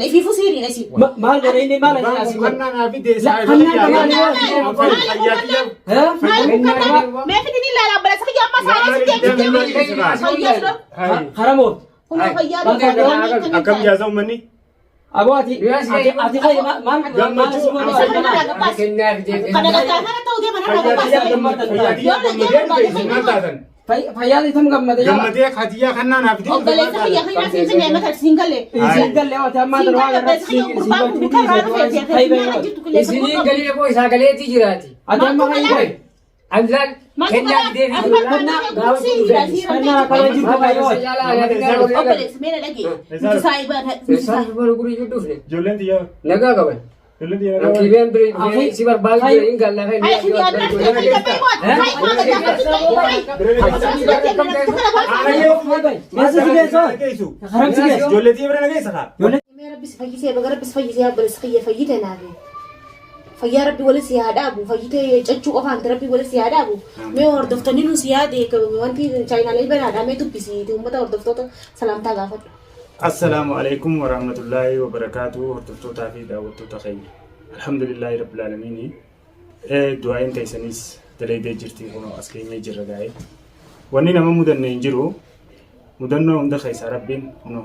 siiriidha ifiifuu siiriidha isin. Maal godhe inni maal Gurbaan asii kun godhe? kannaa naa fide La, saahiba kannaa kiyya. maali? Fayyaa kiyya. Eh? Maali kun kannaa mee fidin ilaala obboleessa kiyya amma saaraa si deemsitee fayyaa dura. Hai. Haramoot. Kun fayyaa dura. Akkam jaasa uummanni? Aboo ati ati ati kai maal maal Gammachuu asii godhe? Kana Kennaa fidee. gargaarana ta'uu deema narraa Fayyaa gabaasa. kiyya gammadee fayyaa kiyya gammadee dhufe isin maal taatan? Fayyaa itam gammade jala. Gammadee katiyyaa kannaa naa fide dhufe maal Obboleessa kiyya taatan? kiyya siin finne mata siin galle. Isin galle ati ammaa Siin tana waan galle irratti obboleessa kiyya gurbaan kun dukkana irraa dhufe finfinnee jirtu Isiniin galee boo isaa galeetii jiraati. Ati amma kai kai. Anlaan kennaa fidee Kannaa kana jirtu kayyoo. Obboleessa mee na dhagee. Nuti saayiba nuti saayiba. Ijoolleen xiyyaa. Nagaa qaban. Ijoolleen xiyyaa nagaa. Kiibeen birii si barbaadu hin galla kan Ay, kiyya adda kiyya bai wat. Kai ma ga dafa kai. Meeshaa si geessu? Geessu. Haram si geessu? Ijoollee xiyyaa bira na geessa kaa. Mee rabbi si fayyisee baga rabbi si fayyisee obboleessa kiyya fayyite naafi. Fayyaa rabbi wali si haa dhaabu fayyite cachuu qofaan rabbi wali si haa dhaabu. Mee hordoftoonni nu si yaade wanti chaayinaalee banaadha mee dubbisi uummata hordoftoota salaamtaa gaafadhu. Assalaamu alaikum warahmatullaahi wabarakaatu hordoftootaa fi daawwattoota keenya. Alhamdulillaahi rabbil aalamiin. Du'aayin teessanis dalaydee jirti kunoo as keenyee jirra gaa'ee. Wanni nama mudanne hin jiru. Mudannoo hunda keessaa rabbiin kunoo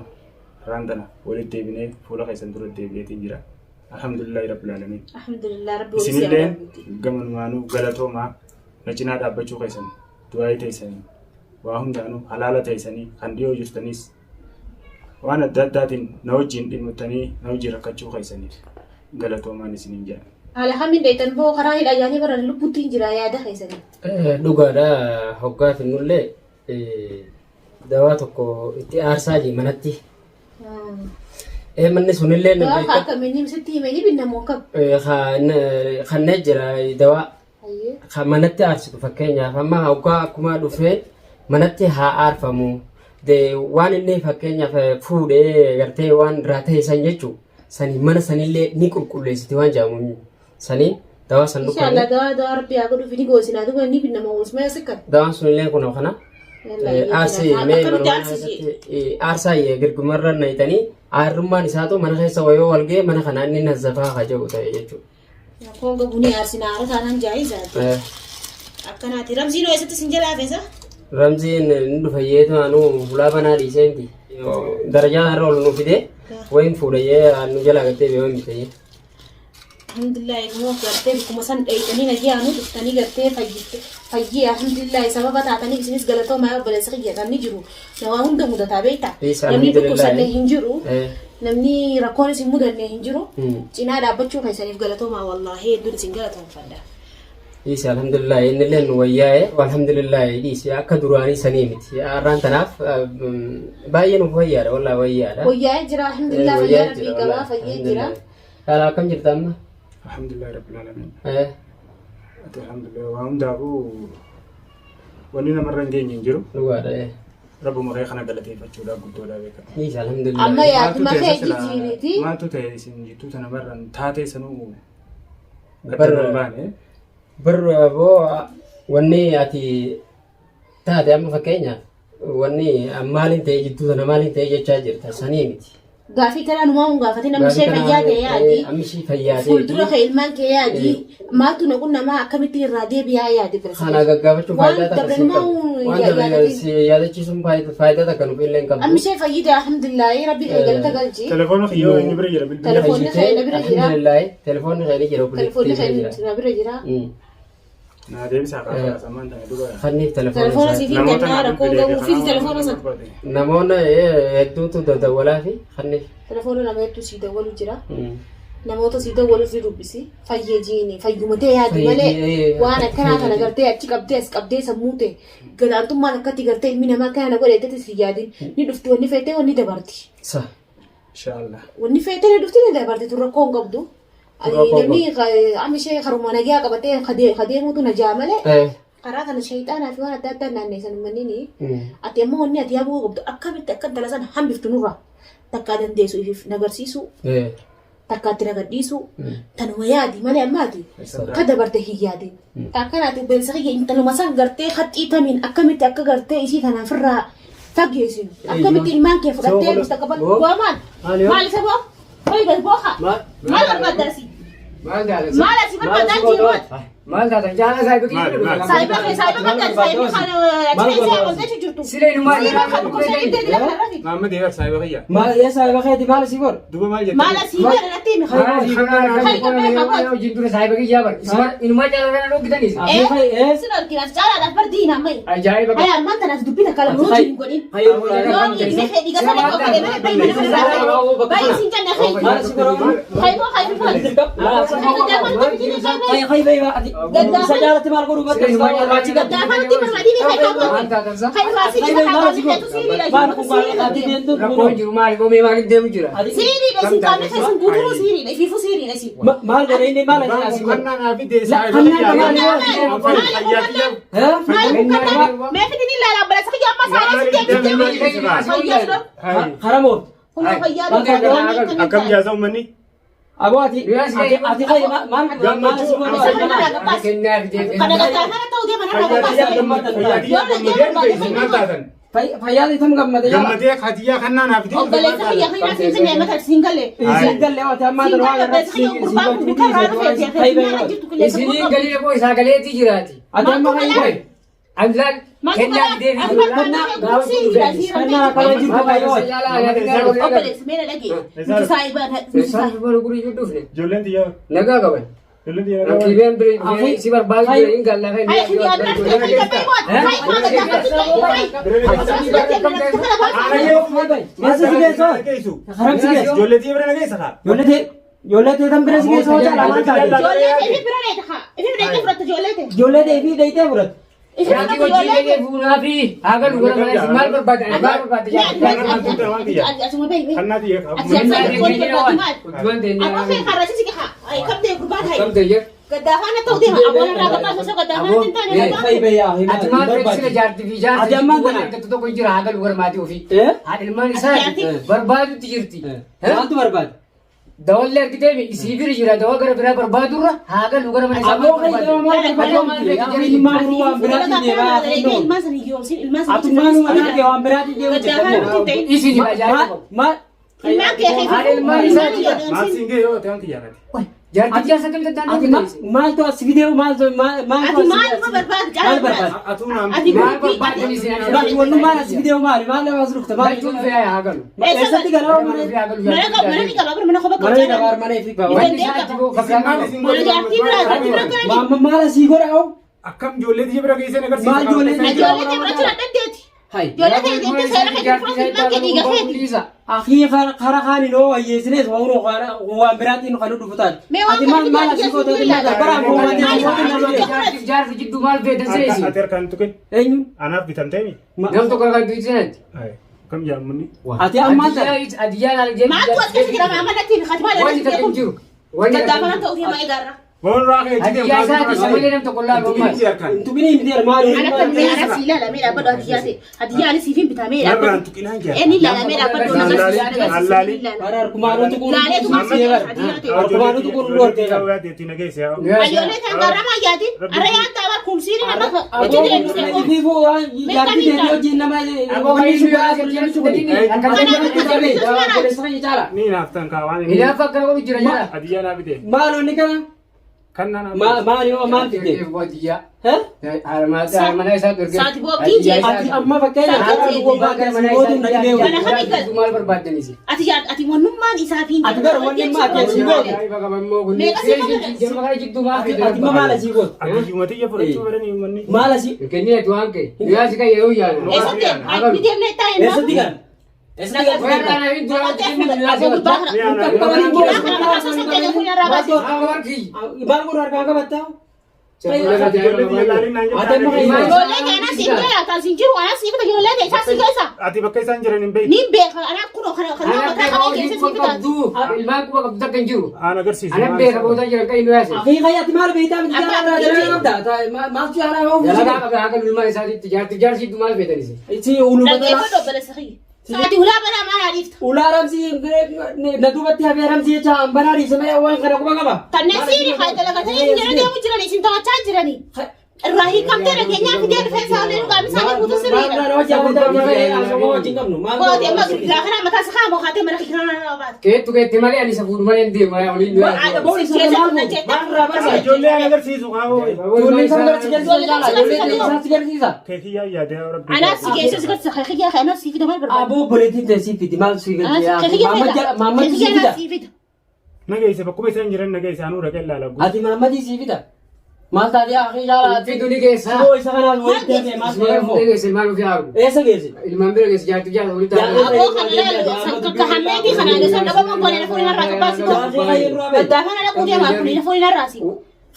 har'aan tana walitti deebinee fuula keessan dura deebi'eetiin jira. Alhamdulillaahi rabbil aalamiin. Alhamdulillah rabbi wali si haa Isinillee dhaabu. gamanumaanuu galatoomaa na cinaa dhaabbachuu keessan du'aayii teessanii waa hundaanuu halaala teessanii kan dhiyoo jirtanis waan adda addaatiin na wajjin dhimmitanii na wajjin rakkachuu keessaniif galatoomaan isiniin jedha. Haala kamiin dheeytan boo karaa hidha yaanii baran lubbuutti hin jira yaada keessanii. Dhugaadha hoggaa finnullee dawaa tokko itti aarsaa jee manatti. Manni sunillee Dawaa ka akkamiin sitti himee ni binnamoo akkam? kanneen jira dawaa kan manatti aarsitu fakkeenyaaf amma hoggaa akkuma dhufee manatti haa aarfamu. Waan inni fakkeenyaaf fuudhee gartee waan irraa ta'e san jechuun sanii mana sanillee ni qulqulleessiti waan jedhamu saniin dawaa san Inshallah dawaa dawaa rabbi haa godhuuf ni goosinaa duuba ni binnamoo osuma sikkan. Dawaan sunillee kunoo kana. Aarsii mee Akkamitti manuma aarsisi? keessatti aarsaa girgumarra nayitanii aarrummaan isaatu mana keessa wayoo wal ga'e mana kana inni nazzafaa haa jedhu ta'e jechuudha. Rakkoon qabu ni aarsinaa haara taanaan jaayizaati. Akkanaati. Ramziin hoo eessatti sin jalaa feesa? Ramziin inni dhufa yeetu anuu hulaa banaa dhiisee miti. Darajaa irra ol nu fidee wayin fuudhayyee nu jalaa gattee beewan bitee. Alhamdulillah eegmoo gartee bakkuma san dheeytanii nagiyaan dhuftanii gartee fayyifte fayyee alhamdulillah sababa taataniif isinis galatoomaa yoo obboleessa kiyya namni jiru nawaa hunda mudataa beektaa. Isa, Namni alhamdulillah. dhukkubsanne hin jiru. Namni rakkoonis hin mudanne hin jiru. Cinaa dhaabbachuu keessaniif galatoomaa wallaahi hedduun isin galatoomfadha. Dhiisi alhamdulillah innillee nu wayyaa'e alhamdulillah dhiisi akka duraanii sanii miti har'aan tanaaf baay'ee nuuf wayyaadha wallaahi wayyaadha. Wayyaa'ee jira alhamdulillah fayyaa rabbii qabaa fayyee jira. Haala akkam jirta amma? Alhamdulillah rabbil aalamiin. Ati alhamdulillah waa hundaafuu wanni namarra hin geenye hin jiru. Dhugaadha. Rabbuma kee kana galateeffachuudhaaf guddoodha beekama. Dhiisi alhamdulillah. Amma yaaduma Maaltu kee ta'e sila- jijjiiriiti. Maaltu ta'e isin jidduu tana barran taatee sanuu adda Barra- hin baane. Bar boo wanni ati taate amma fakkeenyaaf wanni maaliin ta'e jidduu tana maaliin ta'e jechaa jirta sanii miti. Gaafii kanaa numaa hun gaafatin amma ishee fayyaa ta'e yaadi. Amma ishee fayyaa ta'e. Fuuldura kee ilmaan kee yaadi. Maaltu na qunnamaa akkamitti irraa deebi'aa yaadi bira. Kana gaggaafachuun Waan faayidaa takka dabre siin numaa qabu. hun Waan dabre yaadatin. si yaadachiisuun faayidaa takka nuuf illee hin qabdu. Amma ishee fayyide alhamdulillah rabbi kee galata galchi. Telefoona kiyyoo inni bira jira bilbila. Telefoonni kee na bira jira. Alhamdulillah telefoonni kee ni jira Telefoonni obboleettii kee jira. na bira jira. Naa deebisaa kaafaa samaan tana dura. Fanniif Telefoona telefoona siif isaa. hin Namoota kennaa naa rakkoo bilbilee qabu fi telefoona sana. Namoonni hedduutu dawwalaa fi fanniif. Telefoona nama hedduu sii dawwalu jira. Namoota sii dawwalu si dubbisi. Fayyee jiini fayyuma ta'e yaadi malee Fayyee, waan akkanaa kana fayyee. gartee achi qabdee as qabdee sammuu ta'e gadaantummaan akkatti gartee ilmi namaa akkana na godhe jettee si yaadin ni dhufti wanni feetee wanni dabarti. Sa. Inshaallah. Wanni feetee ni dhufti ni dabarti tun rakkoo hin qabdu. Ani Rakkoo hin namni amma ishee karuma nagaa qabatee kadeemuutu na jaa malee karaa kana shayxaanaa fi waan adda addaa naanneessan uummanni ati ammoo wanni ati yaabuu qabdu akkamitti akka intala sana hambiftu nurraa takkaa dandeessu ifiif nagarsiisuu takkaa itti nagadhiisuu tanuma yaadi malee ammaati ka dabarte hin yaadin. Akkanaati obboleessa kiyya intaluma san gartee haxxii tamiin akkamitti akka gartee isii tana ofirraa fageessinu akkamitti ilmaan kee fudhattee mustaqbal bu'aa maal maal isa bu'aa? Hoy gad booha. Maal barbaadda asii? Maal taata? Maal asii barbaaddaa jiru? Maal taata? Jaala saayiba kiyya Maal, maal? Saayiba kee saayiba barbaadda saayiba kana achi keessaa ol jechu jirtu. Sila inumaa Siiba kan dhukkubsa ibdee dila kana rafi. Maamma deebar saayiba kiyya. Maal ee saayiba keeti maal si godhu? Duba maal jette? Maal asii godha natti himi. Hojiin dura saayiba kiyyaa bar. Inumaa jaala kana dhoggitanis. Akii ee Sin argina caalaadhaaf bar diina ammayya. Ajaa'iba. Haya ammaan tanaas dubbii takka lama hojii hin godhin. Yoo dhiigni kee dhiiga sana tokko fedhe malee bayi mana bira bayi siin janna kee. Maal si godhu? Kaymoo kaymoo Hay hay bay ati. Isa jaalatti maal godhu bakka achi gad. Gaddaafatti barbaadini Maal taatan sa? kaymoo asii Hay jira bay maal si kaymoo godhu? siiriidha Maal kun maal ati deemtu Rakkoon jiru maali? Gomee maaliif deemu jira? siiriidha isin qaamni keessan guutuu siiriidha ifiifuu siiriidha isin. Maal godhe inni maal asi godhu? Kannaa naa fide saayiba Kannaa kiyya. maal Fayyaa kiyya. Eh? Maal kun kannaan mee fidini ilaala obboleessa kiyya amma saalaa si deemsitee fayyaa dha. Hai. Karamoo. Kun fayyaa dha. Akkam jaasa uummanni? Aboo ati ati ati hay maal maal si godhu? Kennaa fidee. Kana gaddaafana ta'uu deema nama Fayyaa gabaasa. kiyya gammadee isin maal taatan? Fayyaa itam gammade jala. Gammadee hadiyyaa kannaa naa fide. Obboleessa kiyya kiyya siin finne mata siin galee. Isin galle ati ammaa Siin tana waan galee obboleessa kiyya gurbaan kun duukaa irraa dhufee Hay bay fi jirtu qilleensa Isiniin galii koo isaa galeetii jiraati. Ati amma hay bay. Anlaan kennaa fidee Kannaa kana jirtu kayyoo. Obboleessa meena dhagee. Nuti saayiba nuti saayiba. Ijoolleen xiyyaa. Nagaa qaban. Ijoolleen xiyyaa nagaa. Rakkibeen bire si barbaadu jira hin galla kan Ay kiyya adda kiyya kiyya bayi waan kayyi maa gaddaafatti bayi bayi. Eessa si geessu? Geessu. Haram si geessu? Ijoollee xiyya bira na geessa kaa. Ijoollee ijoollee teetan bira si geessu hojii alaamaan taate. Ijoollee ifi bira dheeta haa. Ifi bira dheeta fudhatta ijoollee ta'e. Ijoollee ta'e fi dheeytee fudhatu. Ifi Yaati fudhatta hojii ijoollee dhagee ta'e. fuunaa fi haga nu gara mana maal barbaada maal barbaada Asuma bayi. Kannaa xiyya kaa. Ati asuma gooni barbaadu maal? Hojii ta'e Amma kee harrasi si haa. Ay qabdee gurbaan hayi. Kam ta'e Gaddaafaan ta'u deema. Abboon irraa gabaasa osoo gaddaafaan hin taane Hay gurbaan. bay yaa Ati maal fedhi jaartii fi jaartii Ati ammaan tana. argattu tokko hin jira haga nu gara maatii ofii. Eh? Haadha ilmaan isaati barbaadutti jirti. Maaltu barbaada? Dawallee argitee isii bira jira dawaa gara biraa barbaadurra haga nu gara mana isaa Aboo hay dawaa maal barbaada? Ilmaan waan biraatti deemaa Ilmaan sana hiyyoomsin ilmaan sana. Atummaan waan kee waan biraatti deemu Gaddaafaan hin ta'in. Isin ajaa'iba. Maal Ilmaan kee kee. Haadha ilmaan isaati. Maal siin ga'e yoo ta'e waan kiyyaa kati. Jaartii jaarsa kam Ati danda'an maaltu as fidee maaltu maaltu Ati maaluma barbaadu maal caalaa barbaada? Atuu naan Ati Maal barbaadan isin Maal wannummaan as fidee maali? Maal as dhufte? Maal Lachuu fe'aa haa galu. eessatti galaa mana Mana qaba mana ni qaba mana qofa mana ni qaba. qabaar mana ifi qaba. Wanni isaatti boo Maal isin Mana jaartii biraa jaartii bira galanii. Maamma maal asii godha oo? Akkam ijoollee xiyya bira geessan agarsiisa. Maal ijoollee xiyya Ijoollee ta'e bira jira dandeeti. Hay. Ijoollee ta'e deemtee seera keetti fudhatu ilmaan kee dhiiga keeti. Akii kara kaaniin oo wayyeessinees waan biraatiin kan dhufu taate. Mee waan Ati kana maal maal asii gootee ilaala. bara ammoo waan Maal Jaartiif jaarsi jidduu maal feetan seesi? Ati harkaan tuqin. Eenyu? Anaaf bitamtee mi? Nam tokko kan duuti sanatti. Akkam jaammunni? Ati ammaan tana. Adiyyaan al Maaltu as keessa jira maama natti himi katimaa Wanni dhala takka hin jiru. Wanni takka hin Gaddaafaan ta'uu deema egaarra. Boon raakee jitee Adiyyaa isaati samalee nam tokko laalu ammaas. harkaan. Tuqinii miti maal Ana kan mee anas ilaalamee dhaabbadhu adiyyaa ta'e. Adiyyaa anis siif hin bitamee Narraan dhaabbadhu. tuqinaan jaa. Inni ilaalamee dhaabbadhu Allaali. Bara harkumaanuu tuquun Laalee tuqaa adiyyaa ta'e. Harkumaanuu tuquun nu hortee qaba. Ayyoolee kan garramaa yaatiin arra yaadda abar kumsiin nama itti deebisee kun. Fiifuu waan jaartii deebii hojiin nama wanni sun godhaa jiru jedhu kun. Ni naaftan kaa waan inni. Hinaaf akkana godhu jira jala. Adiyyaa naa bite. Maal wanni kana? Kannaa naa bite. Maal yoo maal fide? Adiyyaa. Eh? Mana isaa dorgee. Saati bookkiin jee. Ati amma fakkeenya haadha dhugoon baatee asii gootuun na dhibee Mana wayii. kami Maal barbaaddaniisi? Ati yaad ati wannummaan isaa fi Ati bara wannummaa ati asii gootu. Ati amma maal asii gootu? Adiyyuma xiyya fudhachuu baranii uummanni. Maal asii? Kennee ati waan kee. Guyyaa si kan yeroo yaadu. Eessatti ni deemnee taa'e Eessatti gala? Eessatti gala? Maal godhu harkaan qabattaa? Ijoollee xiyya laaliin naan jettaa. Ijoollee ta'e anas hin jira kan sin jiru anas ni fita ijoollee ta'e isaa si keessa. Ati bakka isaan jiran hin beektu. Ni beeka anaa kunoo kana kana mataa qabee keessa si fita. Ilmaan quba qabdu takka hin jiru. Aan agarsiisu. Anan beeka booda jira kan inni yaase. Akii ati maal beektaa miti jaalala jaalala qabda. Maaltu jaalala oofu? Dalagaa qabda haga ilmaan isaatiitti jaartiif jaarsi maal feetanisi? Itti uluma Dhaggeeffadhu obboleessa kiyya. Saati ulaa banaa maal adiifta? Ulaa ramsii na duubatti hafee ramsii jecha banaa dhiise malee waan kana quba qaba. Kanneen siini haa dalagatanii isin jala deemu jiranii isin taphachaa jiranii. Irraa hiikamtee dhageenyaa fidee dhufee isaa olii dhugaa isaanii guutuu sirriidha. Booti amma girgiraa kana mataa isaa kaa mokaatee mana kiraa baate. Keettu keetti malee ani isa fuudhu malee hin deemu oliin Ijoollee aan agarsiisu kaa hoo. Keekiyyaa yaadee rabbi. Anaas si geesse si garsiisa kiyyaa kee anaas si fida maal barbaada? Aboo obboleettiin ta'e siif fidi maal si Anaas kiyyaa fida. Maammadii si Kiyyaa fida. anaas si fida. Nageessa bakkuma isaan jiran nageessa anuu dhaqee ilaala. Ati maammadii si fida. Maal taatee akii jaalaa ati. Fidu ni geessa. Aboo isa kanaas walitti hafee maal Isuma ta'e fuudhee geesse ilmaan ofii haa argu. Eessa geesse? Ilmaan bira geesse jaartii jaartii walitti haa argu. Aboo kana laalu kan hammeetii kana osoo dhabaman goone na fuudhin har'aa qabbaasi ta'u. Baddaa kana dhaquu deemaa kun na fuudhin har'aasi.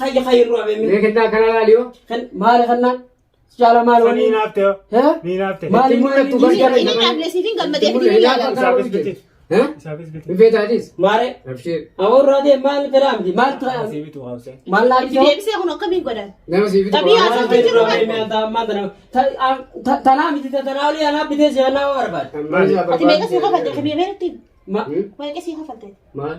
Hayya hayya ruwa beemi. Mee kennaa kana laali yoo. Kan maali kannaan? Jaala maal Ni waliin? naaf ta'e. Hee? Ni naaf ta'e. Maali Mul'attu maali? gargaara. Inni dhaablee siif hin gammadee fiduu ni yaala. Isaafis biti. Hee? Isaafis biti. Hin feetaatis? Maare. Abshir. Aboo irraa deem maal fedhaa miti maal Asii bitu haasa'e. Maal naa Itti bitoo? deebisee kun akkamiin godhan? Nama sii bitu. Xabiyaa qofa. asii jiru Tanaa miti tanaa olii anaa bitee si anaa barbaade. Maal isaa Ati meeqa barbaadu? sii kafalte? Kamii meeqatti? Ma Meeqa sii kafalte? Maal?